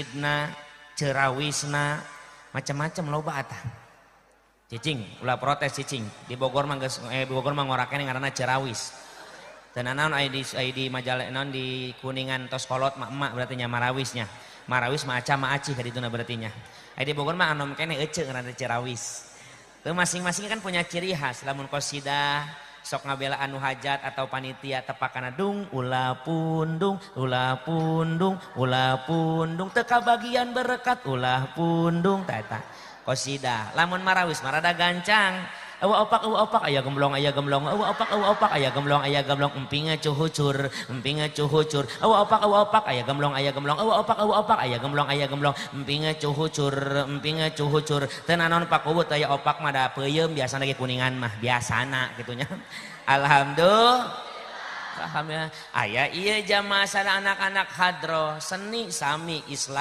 Nasidna, cerawisna, macam-macam loba atah. Cicing, ulah protes cicing. Di Bogor mah geus di Bogor mah ngorakene ngaranna cerawis. Teu nanaon aya di majalah naon di Kuningan tos kolot mah emak berarti nya marawisnya. Marawis mah aca mah acih kadituna berarti nya. Aya di Bogor mah anom keneh ece ngaranna cerawis. Teu masing-masing kan punya ciri khas. Lamun qasidah sok ngabela anu hajat atau panitia tepakana dung ulah pundung ulah pundung ulah pundung teu kabagian berkat ulah pundung ta eta qasidah. Lamun marawis marada gancang, eueuh opak aya gemblong aya gemblong, eueuh opak aya gemblong aya gemblong, empinga cuhucur empinga cuhucur, eueuh opak aya gemblong aya gemblong, eueuh opak aya gemblong aya gemblong, empinga cuhucur empinga cuhucur. Teu nanaon pakuwut aya opak mah da peuyeum biasana ge Kuningan mah biasana kitu nya. Alhamdulillah. Alhamdulillah. Aya ieu jamaah sana anak-anak hadroh seni sami Islam.